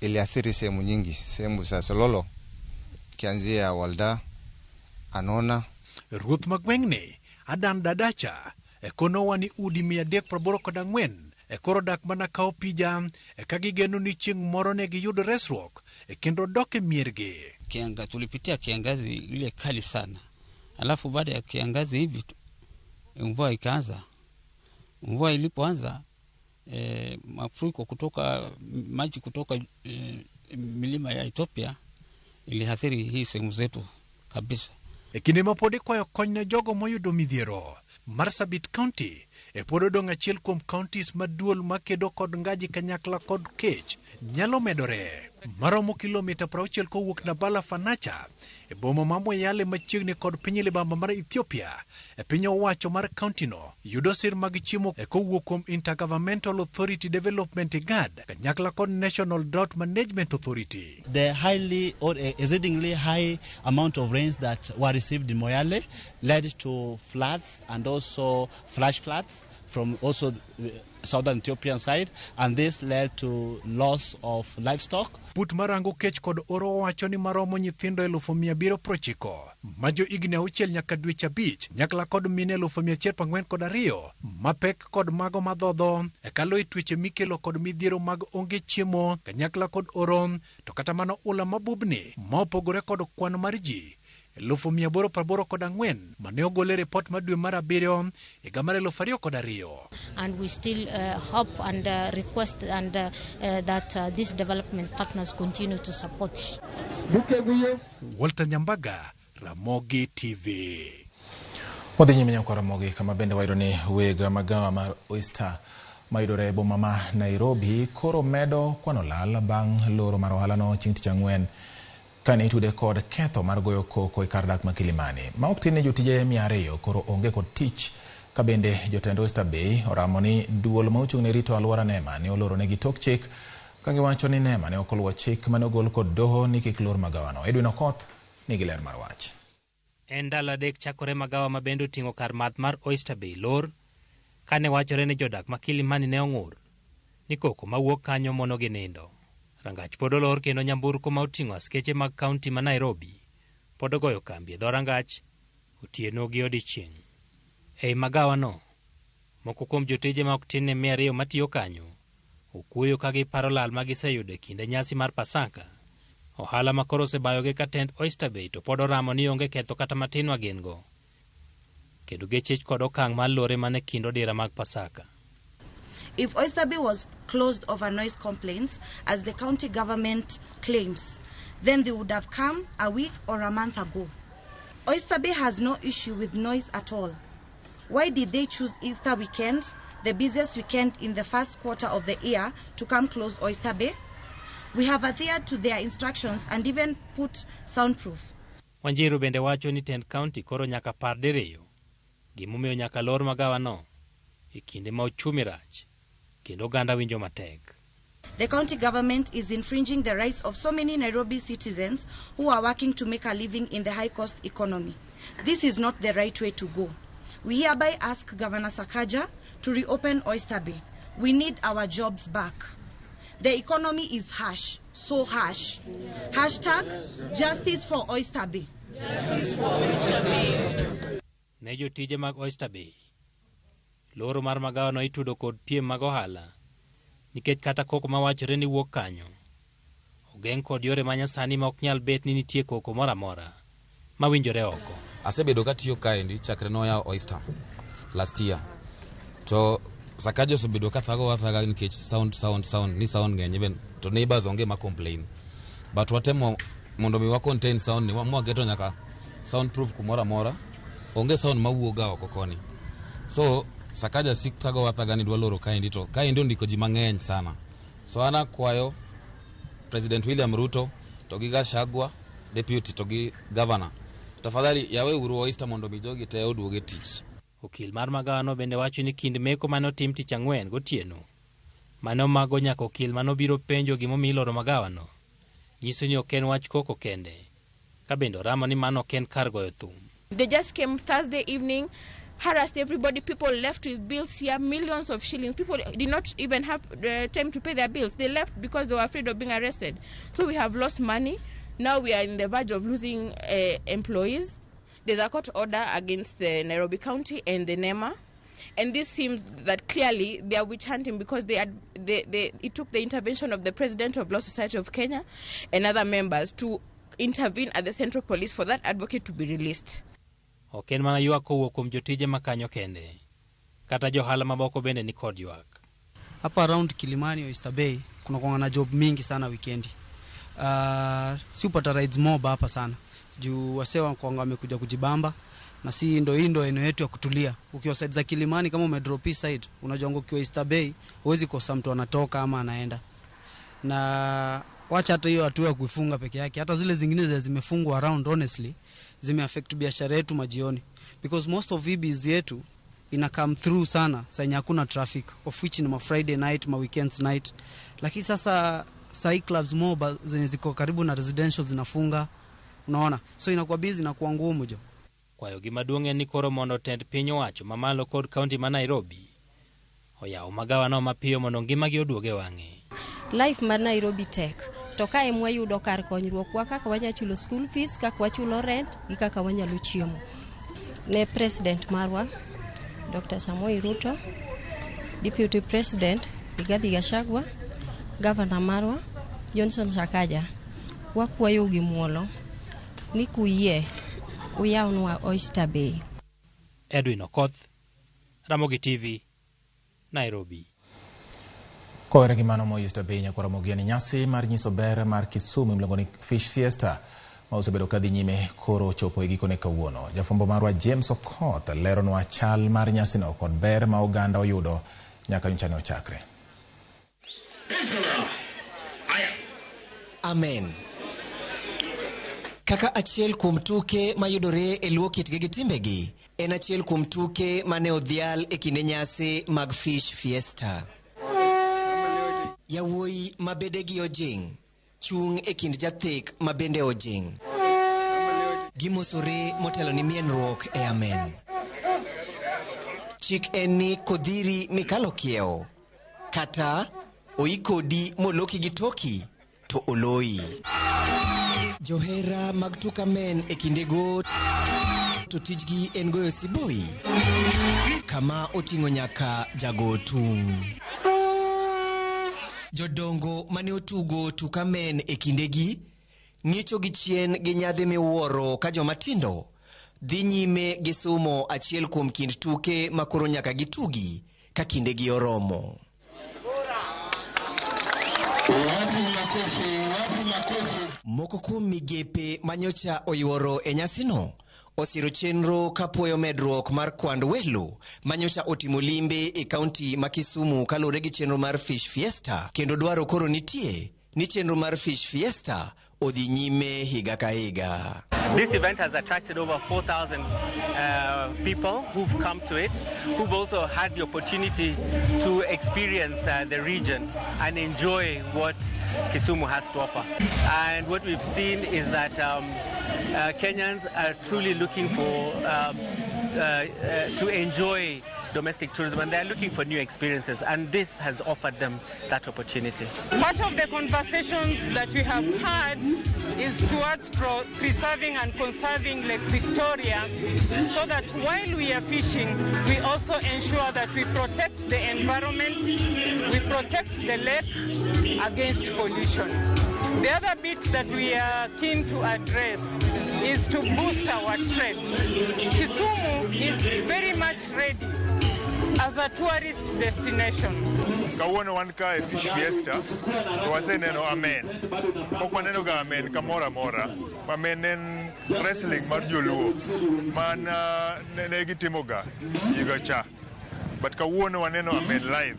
Iliathiri sehemu nyingi, sehemu za Sololo kianzia Walda, Anona. Ruoth magweng'ni Adan Dadacha konowa ni udi 384 koro dak mana kawo pija ka gigeno ni chieng' moro ne giyud resruok kendo dok e miergi. Tulipitia kiangazi ile kali sana, alafu baada ya kiangazi hivi mvua ikaanza. Mvua ilipoanza mafuriko kutoka maji kutoka milima ya Ethiopia iliathiri hii sehemu zetu kabisa. E kinde ma pod ikwayo kony ne jogo moyudo midhiero, Marsabit County e pod odong' achiel kuom counties maduol makedo kod ngaji kanyakla kod kech nyalo medore maromo kilomita 60 kowuok Nabala Fanacha e boma ma Moyale machiegni kod piny libamba mar Ethiopia. E piny owacho mar county no yudo sir mag chiemo kowuok kuom Intergovernmental Authority Development IGAD kanyakla kod National Drought Management Authority. The highly or exceedingly high amount of rains that were received in Moyale led to floods and also flash floods from also southern Ethiopian side, and this led to loss of livestock. Put marango kech kod oro wacho ni maromo nyithindo 790 ma jo higni 6 nyaka dweche 5 nyakla kod mine 142 mapek kod mago madhodho ekalo e tuoche mikelo kod midhiero mag onge chiemo kanyakla kod oro to kata mano ula mabubni ma opogore kod kwan mar ji 884 mane ogol e ripot mar dwe mar 7 higa mar 2002. And we still hope and request and that these development partners continue to support. Walter Nyambaga, Ramogi TV. Wadhi nyime nyaka Ramogi kama bende wayudo ni weg magawa mar Oyster mayudore e boma ma Nairobi koro medo kwano lal bang' loro mar ohalano chieng' tich ang'wen kane itude kod ketho mar goyo koko e kar dak ma Kilimani. Ma ok tin ne jotije 200 koro onge kod tich ka bende jotend Oyster Bay oramo ni duol ma ochung' ne rito alwora NEMA ne oloro negi tok chik ka giwacho ni NEMA ne ok oluwo chik mane ogol kod doho ni kik lor magawano. Edwin Okoth nigi ler mar wach. En ndalo 3 chakore magawa ma bende oting'o kar math mar Oyster Bay lor kane wachore ni jodak ma Kilimani ne ong'ur ni koko mawuok kanyo mono gi nindo. Rangach pod olor kendo nyamburko ma oting'o askeche mag kaunti ma Nairobi pod ogoyo kambi e dho rangach otieno gi odiechieng'. Ei magawano, moko kuom jotije ma ok tin ne 200 matiyo kanyo okuoyo ka giparo lal ma giseyudo e kinde nyasi mar Pasaka. Ohala ma koro osebayogi ka tend Oyster Bay to pod oramo ni onge ketho kata matin ma gin go, kendo gichich kod okang' mar lore mane kind odira mag Pasaka. If Oyster Bay was closed over noise complaints, as the county government claims, then they would have come a week or a month ago. Oyster Bay has no issue with noise at all. Why did they choose Easter weekend, the busiest weekend in the first quarter of the year, to come close Oyster Bay? We have adhered to their instructions and even put soundproof. Wanjiru bende wacho ni tend county koro nyaka par diriyo gimomiyo nyaka lor magawano e kinde ma ochumi rach kendo oganda winjo matek. The county government is infringing the rights of so many Nairobi citizens who are working to make a living in the high-cost economy. This is not the right way to go. We hereby ask Governor Sakaja to reopen Oyster Bay. We need our jobs back. The economy is harsh, so harsh. Hashtag justice for Oyster Bay. Justice for Oyster Bay. Ne jotije mag Oyster Bay, loro mar magawano itudo kod piem mag ohala nikech kata koko mawachore ni wuok kanyo, Ogeng' kod yore manyasani ma ok nyal bet ni nitie koko moro amora mawinjore oko. Asebedo katiyo kaendi chakre noyaw Oyster last year. To Sakaja osebedo ka thagowa athaga nikech sound sound sound ni sound ng'eny even to neighbors onge ma complain. But watemo mondo mi wa contain sound ni mwaketo nyaka sound proof kumoro amora. Onge sound mawuok ga oko koni. So Sakaja sik thagowa athaga ni dwa loro kaendi to kaendi ondiko ji mang'eny sana. So an akwayo President William Ruto to gi Gachagua deputy to gi governor, tafadhali yawe uru Oyster mondo mi jogi te oduog e tich. Okil mar magawano bende wacho ni kind meko mane otim tich ang'wen gotieno mane omago nyaka okil mane obiro penjo gimomiyo iloro magawano nyiso ni ok en wach koko kende ka bende oramo ni mano ok en kar goyo thum. They just came Thursday evening, harassed everybody. People left with bills here, millions of shillings. People did not even have time to pay their bills. They left because they were afraid of being arrested. So we have lost money. Now we are in the verge of losing employees. There's a court order against the Nairobi County and the NEMA. And this seems that clearly they are witch hunting because it took the intervention of the president of Law Society of Kenya and other members to intervene at the Central Police for that advocate to be released. Ok en mana ywak kowuok kuom jotije ma kanyo kende, kata johala mamoko bende ni kod ywak. Hapa around Kilimani Oyster Bay kuna kuanga na job mingi sana weekendi. Si upata rides mob hapa sana. Juu wasee wakuanga wamekuja kujibamba na si ndo hii ndo eneo yetu ya kutulia. Ukiwa side za Kilimani kama umedrop hii side, unajua ukiwa Oyster Bay huwezi kosa mtu anatoka ama anaenda. Na wacha hata hiyo hatua ya kuifunga peke yake, hata zile zingine zimefungwa around honestly zimeaffect biashara yetu majioni, because most of biz yetu ina come through sana saa yenye hakuna traffic, of which ni ma Friday night, ma weekends night. Lakini sasa sahi clubs mob zenye ziko karibu na residential zinafunga, unaona, so inakuwa busy na kuwa ngumu jo. Kwayo gima duong' en ni koro mondo tend piny owacho mamalo kod kaunti ma Nairobi oyaw magawano mapiyo mondo ngimagi oduog e wang'e. Life mar Nairobi tek, to kae mwayudo kar konyruok wa kaka wanyalo chulo school fees, kaka wachulo rent gi kaka wanyalo chiemo. Ne president marwa Dr. Samoei Ruto, Deputy President Rigathi Gachagua, Governor marwa Johnson Sakaja, wakwayo gi muolo ni kuyie uyawnwa Oyster Bay. Edwin Okoth, Ramogi TV, Nairobi. Kowere gi mano Oyster Bay nyaka Ramogi en nyasi mar nyiso ber mar Kisumu miluongo ni Fish Fiesta ma osebedo ka dhi nyime koro ochopo e gikone kawuono. Jafwambo marwa James Okoth leronwa chal mar nyasino kod ber ma oganda oyudo nyaka nyocha ne ochakre. Amen. Kaka achiel kuom tuke mayudore e luo kitgi gi timbegi, en achiel kuom tuke mane odhial e kinde nyasi mag Fish Fiesta. Yawuoyi ma bedegi ojing' chung' e kind jathek ma bende ojing'. Gimosore motelo ni mienruok e amen. Chik en ni kodhiri mikalo kiewo, kata oikodi moloki gi toki to oloyi. Johera mag tuk amen e kindego to tijgi en goyo siboi kama oting'o nyaka jago tung'. Jodongo mane otugo tuk amen e kindegi ng'icho gi chien gi nyadhi miwuoro ka joma tindo dhi nyime gi sumo achiel kuom kind tuke ma koro nyaka gitugi ka kindegi oromo. Moko kuom migepe manyocha oyuoro e nyasino osiro chenro kapuoyo medruok mar kwand welo manyocha otimo limbe e kaunti ma Kisumu kaluwore gi chenro mar Fish Fiesta, kendo dwaro koro nitie ni chenro mar Fish Fiesta odhi nyime higa ka higa. This event has attracted over 4,000 people who've come to it, who've also had the opportunity to experience the region and enjoy what Kisumu has to offer. And what we've seen is that Kenyans are truly looking for to enjoy domestic tourism, and they're looking for new experiences, and this has offered them that opportunity. Part of the conversations that we have had is towards preserving and conserving Lake Victoria, so that while we are fishing, we also ensure that we protect the environment, we protect the lake against pollution. The other bit that we are keen to address is to boost our trade. Kisumu is very much ready as a tourist destination. Kawuono wan ka e Fish Fiesta to waseneno amen. Pok waneno ga amen kamoro amora. Amen en wrestling mar joluo man ne gitimoga higa cha. But kawuono waneno amen live.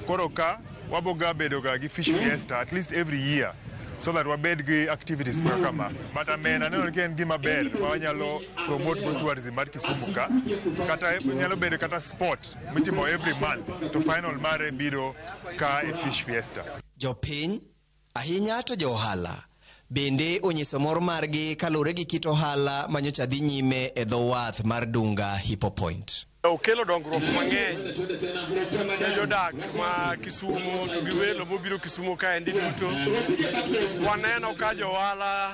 Koro ka waboga bedo ga gi Fish Fiesta at least every year so that wabed gi activities kaka kama. But amen aneno ni en gima ber ma wanyalo promote go tourism mar Kisumu ka. Kata nyalo bedo kata sport mitimo every month to final mare biro ka e Fish Fiesta. Jopiny, ahinya to jo ohala, bende onyiso mor margi kaluwore gi kit ohala manyocha dhi nyime e dho wath mar Dunga Hippo Point. Okelo dongruok mang'eny ne jodak ma Kisumu to gi welo mobiro Kisumu kaendi duto. Waneno ka jo ohala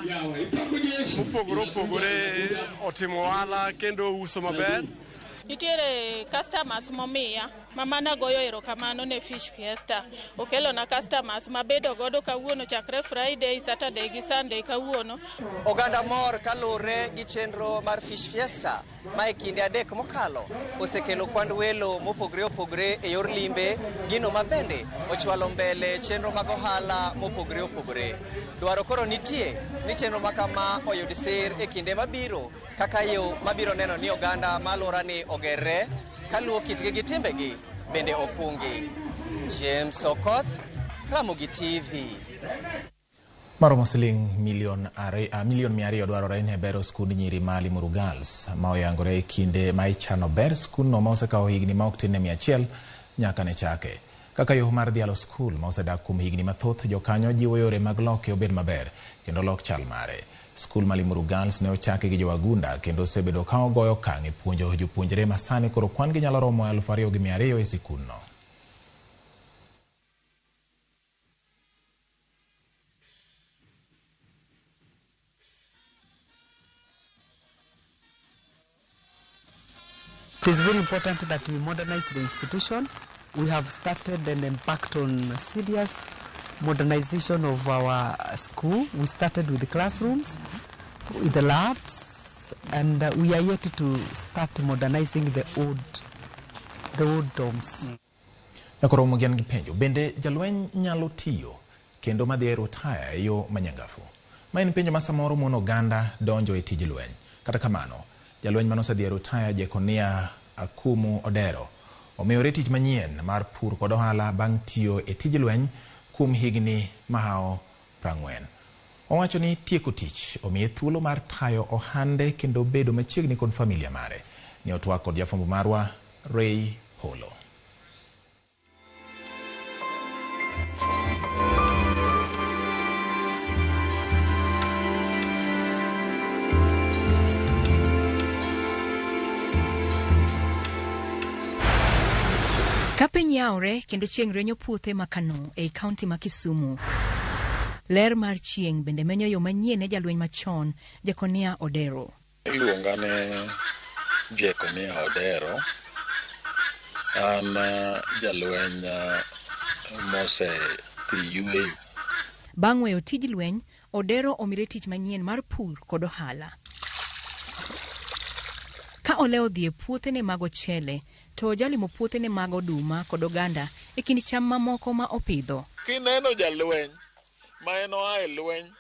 mopogore opogore otimo ohala kendo uso maber. Nitiere customers momiya ma mana goyo erokamano ne Fish Fiesta. Okelona customers mabedo godo kawuono chakre Friday, Saturday gi Sunday kawuono. Oganda mor kaluwore gi chenro mar Fish Fiesta ma e kinde adek mokalo osekelo kwand welo mopogore opogore e yor limbe, gino ma bende ochwalo mbele chenro mag ohala mopogore opogore. Dwaro koro nitie ni chenro ma kama oyud sir e kinde mabiro kaka yo mabiro neno ni oganda ma alworani ogerre kaluwo kitgi gi timbegi bende okungi. James Okoth, Ramogi TV. Maromo siling milion 200 dwarore ne bero skund nyiri ma Limuru Girls ma oyangore e kinde ma ichano ber skundno ma osekawo higni ma ok tin ne 100 nyaka ne chake. Kaka yo mar dhialo skul ma osedak kuom higni mathoth, jokanyo jiwo yore mag loke obed maber kendo lok chal mare. Skul ma Limuru Girls ne ochaki gi jowagunda kendo osebedo ka ogoyo okang' e puonjo jopuonjre ma sani koro kwan gi nyalo romo 2200 e sikundno. It is very important that we modernize the institution. We have started and embarked on serious modernization of our school. We started with the classrooms, with the labs, and we are yet to start modernizing the old dorms. Nyakoromo gi an gi penjo, bende jalweny nyalo tiyo kendo madhi e rutaya e yo manyangafu? Ma en penjo ma samoro mono oganda donjo e tij lweny. Kata kamano, jalweny manosedhi e rutaya Jekonia Akumu Odero omiyore tich manyien mar pur kod ohala bang' tiyo e tij lweny kuom higni mahawo 40. Owacho ni tieko tich omiye thuolo mar tayo ohande kendo bedo machiegni kod familia mare. Ne otwak kod jafwambo marwa Ray Polo. Ka piny yawre kendo chieng' rienyo puothe ma Kano ei kaunti ma Kisumu. Ler mar chieng' bende menyo yo manyien ne jalweny machon Jekonia Odero. Iluonga ni Jekonia Odero. An jalweny mosedhi yweyo. Bang' weyo tij lweny, Odero omire tich manyien mar pur kod ohala. Ka olewo dhi e puothene mag ochele, to jalimo puothene mag oduma kod oganda e kind cham mamoko ma opidho. Kineno jalweny ma en oa e lweny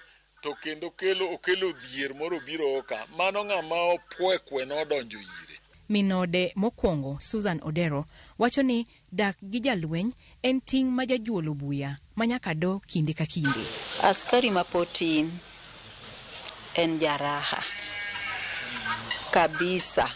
to kendo okelo dhier moro obiro ka, mano ng'ama opwekwe nodonjo ire. Minode mokwongo Susan Odero wacho ni dak gi jalweny en ting' ma jajuolo buya ma nyaka do kinde ka kinde. Askari ma pod tin en jaraha kabisa.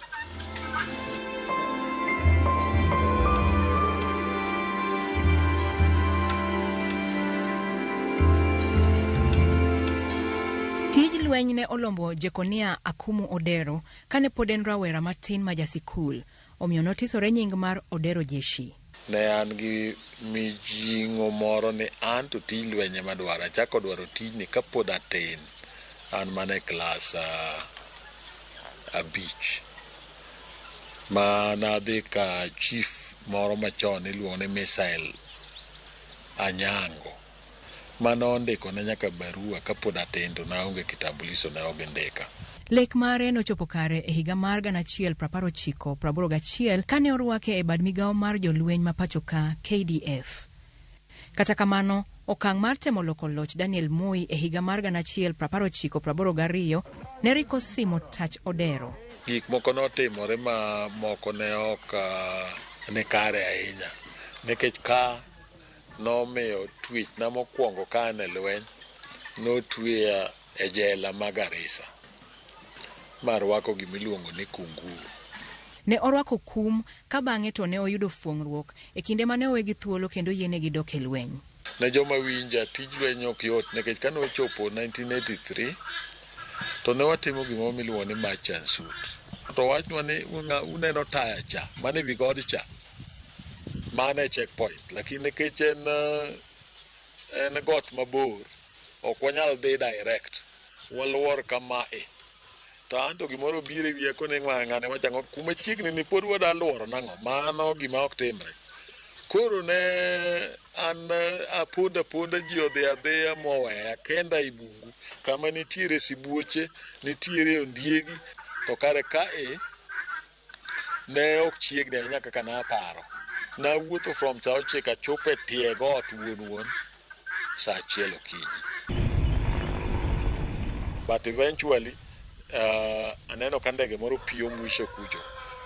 Tij lweny ne olombo Jekonia Akumu Odero kane pod en rawera matin ma jasikul, omiyo notisore nying mar Odero Jeshi. Ne an gi mijing'o moro ni an to tij lweny ema dwaro. Achako dwaro tijni kapod atin, an mana e klas 5. Ma nadhi ka chief moro machon iluongo ni Misael Anyango. Mano ondikona nyaka barua kapod atin to naonge kitambulisho ne ok gindika. Lek mare nochopo kare e higa mar 1981 kane orwake e bad migawo mar jolweny ma pachoka KDF. Kata kamano, okang' mar temo loko loch Daniel Moi e higa mar 1982 ne riko simo tach Odero. Gik moko notimore ma moko ne ok ni kare ahinya nikech ka nomiyo twechna mokwongo ka an e lweny notweya e jela ma Garissa marwako gimiluongo ni kunguru. Ne orwako kum ka bang'e to ne oyudo fuong'ruok e kinde mane owegi thuolo kendo yienegi dok e lweny. Ne joma winja, tij lweny ok yot nikech kane ochopo 1983 to ne watimo gimoro miluongo ni march and shoot. To wachnwa ni uneno taya cha mane wi god cha mano e checkpoint, lakini nikech en got mabor ok wanyal dhi direct, waluor kamae. To anto gimoro biro e wiya koni ng'ane wacho ang'o kuma chiegni ni pod wada luoro nang'o mano gima ok timre. Koro ne an aponda aponda ji odhi adhiya moweya kenda e bungu kama nitiere sibuoche, nitiere ondiegi to kare kae ne ok chiegni ahinya kaka naparo. Nawuotho from sa 9 achopo e tie got wuon wuon sa 1 okinyi. But eventually aneno ka ndege moro piyo mwisho kucho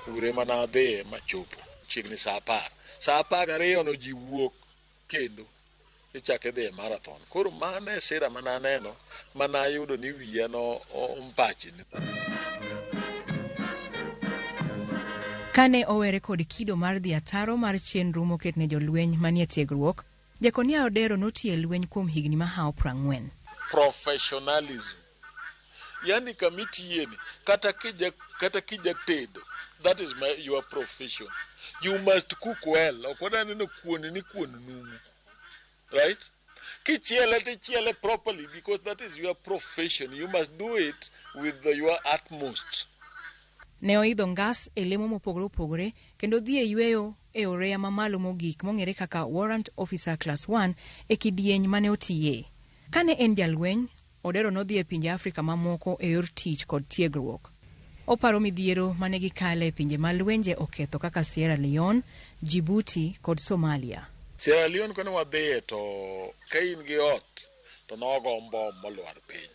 kure mana adhiye machopo chiegni sa 10. Sa 12 no ji wuok kendo ichako idhi e marathon. Koro mano e sira mana aneno mana ayudo ni wiya no ompachni. Kane owere kod kido mar dhi ataro mar chenro moket ne jolweny manie tiegruok, Jekonia Odero notiyo e lweny kuom higni mahawo 40. Professionalism. Yani kamitiye ni kata kija tedo, that is your profession. You must cook well. Ok wadwa neno kuon ni kuon numu. Right? Kichiele tichiele properly because that is your profession. You must do it with your utmost. Ne oidho ngas e lemo mopogore opogore kendo dhi e yweyo e oreya mamalo mogik mong'ere kaka Warrant Officer Class 1 e kidieny mane otiye. Kane en jalweny, Odero nodhi e pinje Afrika mamoko e yor tich kod tiegruok. Oparo midhiero mane gikale e pinje ma lwenje oketho kaka Sierra Leone, Djibouti kod Somalia. Sierra Leone kane wadhiye to ka in gi ot to nogo mbom molwar piny.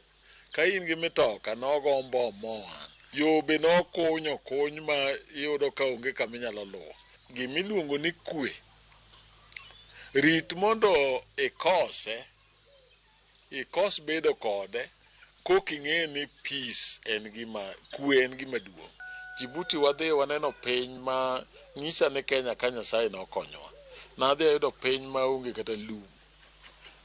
Ka in gi mitoka nogo mbom mowang'. Yo be nokunyo kuny ma iyudo ka onge kama inyalo luwo. Gimiluongo ni kwe, rit mondo ikose, ikos bedo kode, koking'e ni peace en gima, kwe en gima duong'. Djibouti wadhi waneno piny ma ng'isa ni Kenya ka Nyasaye nokonyowa. Nadhi ayudo piny ma onge kata lum,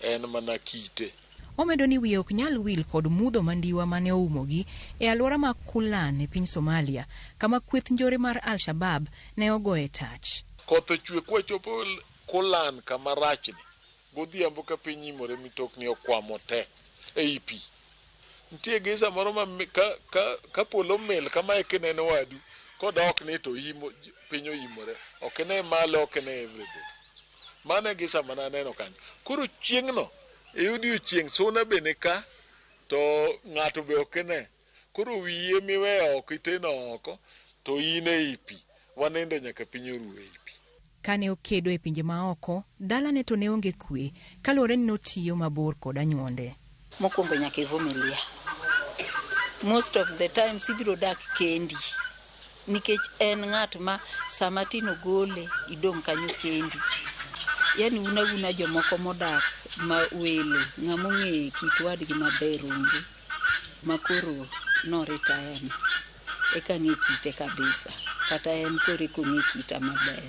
en mana kite. Omedo ni wiye ok nyal wil kod mudho mandiwa mane oumogi e alwora ma Kulan e piny Somalia, kama kweth njore mar Al-Shabaab ne ogoye tach. Koth ochwe kwachopo Kulan kama rachni, godhiambo ka piny imore mitokni okwamo te ei pi. Nitie giza moro ma ka polo mil kamae kineno wadu, kodok ni to imo, piny oimore. Ok ine malo, ok ine everybody. Mano e giza mana aneno kanyo. Koro chieng'no, e odiochieng' suna be ni ka, to ng'ato be ok ine. Koro wiye miweyo oko, iteno oko, to in ei pi. Wanindo nyaka piny oru ei pi. Kane okedo e pinje maoko, dalane to ne onge kwe, kaluwore ni notiyo mabor kod anyuonde. Mokwongo nyaka ivumilia. Most of the times ibiro dak kendi. Nikech en ng'at ma sama tin ogole, idong' kanyo kendi. Yani un aguna jomoko modak ma welo, ng'ama ong'e kit wadgi maber onge. Ma koro no retire ni. Eka ng'e kite kabisa. Kata en koro eka ong'e kita maber.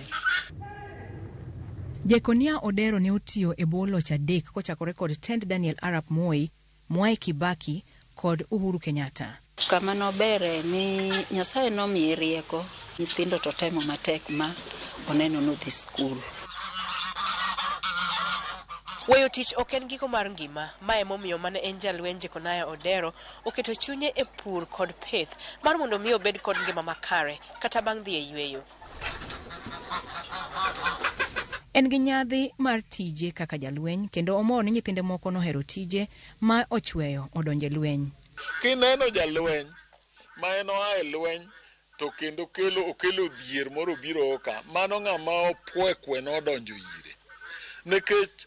Jekonia Odero ne otiyo e bwo loch 3 kochakore kod tend Daniel Arap Moi, Mwai Kibaki kod Uhuru Kenyatta. Kama nobere ni Nyasaye nomiye rieko, nyithindo to temo matek ma oneno nodhi skul. Weyo tich ok en giko mar ngima, ma emomiyo mane en jalweny Jekonia Odero oketo chunye e pur kod pith mar mondo mi obed kod ngima makare kata bang' dhi e yweyo. En gi nyadhi mar tije kaka jalweny kendo omor ni nyithinde moko nohero tije ma ochweyo odonjo e lweny. Kineno jalweny ma en oa e lweny to kendo kelo okelo dhier moro obiro ka, mano ng'ama opwekwe nodonjo ire. Nikech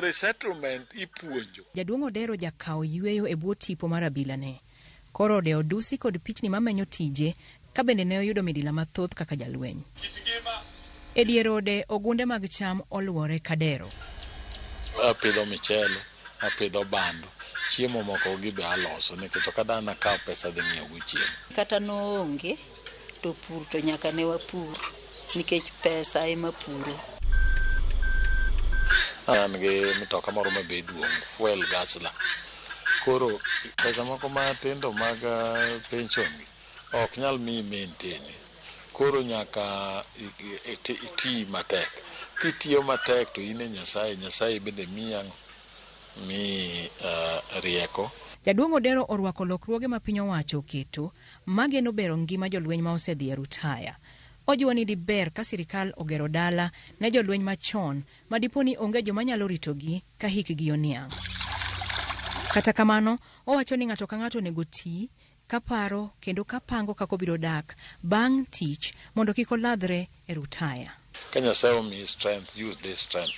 resettlement ipuonjo. Jaduong' Odero jakawo yueyo e bwo tipo mar abilane. Koro ode odusi kod pichni mamenyo tije ka bende ne oyudo midila mathoth kaka jalweny. E dier ode ogunde mag cham oluore ka dero. Apidho michele, apidho bando, chiemo moko gi be aloso nikech ok adang' nakaw pesa dhi ng'iewo go chiemo. Kata noonge to pur to nyaka ne wapur nikech pesa ema puro. An gi mtoka moro ma be duong', fuel guzzler. Koro pesa moko matindo mag pension gi ok nyal miyi maintain. Koro nyaka iti matek. Kitiyo matek to in e Nyasaye, Nyasaye bende miyi ang'o? Miyi rieko. Jaduong' Odero orwako lokruoge ma piny owacho oketo mageno bero ngima jolweny ma osedhi e rutaya. Ojiwo ni diber ka sirikal ogero dala ne jolweny machon ma dipo ni onge joma nyalo ritogi ka hikgi oniang'. Kata kamano, owacho ni ng'ato ka ng'ato onego ti kaparo kendo kapango kaka obiro dak bang' tich mondo kik oladhre e rutaya. Ka Nyasaye omiyi strength, use this strength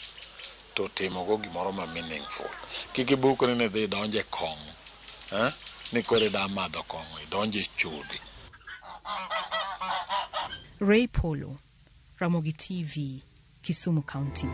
to timo go gimoro ma meaningful. Kik ibukri ni idhi idonje kong'o, ni koro ida madho kong'o, idonje chode. Ray Polo, Ramogi TV, Kisumu County.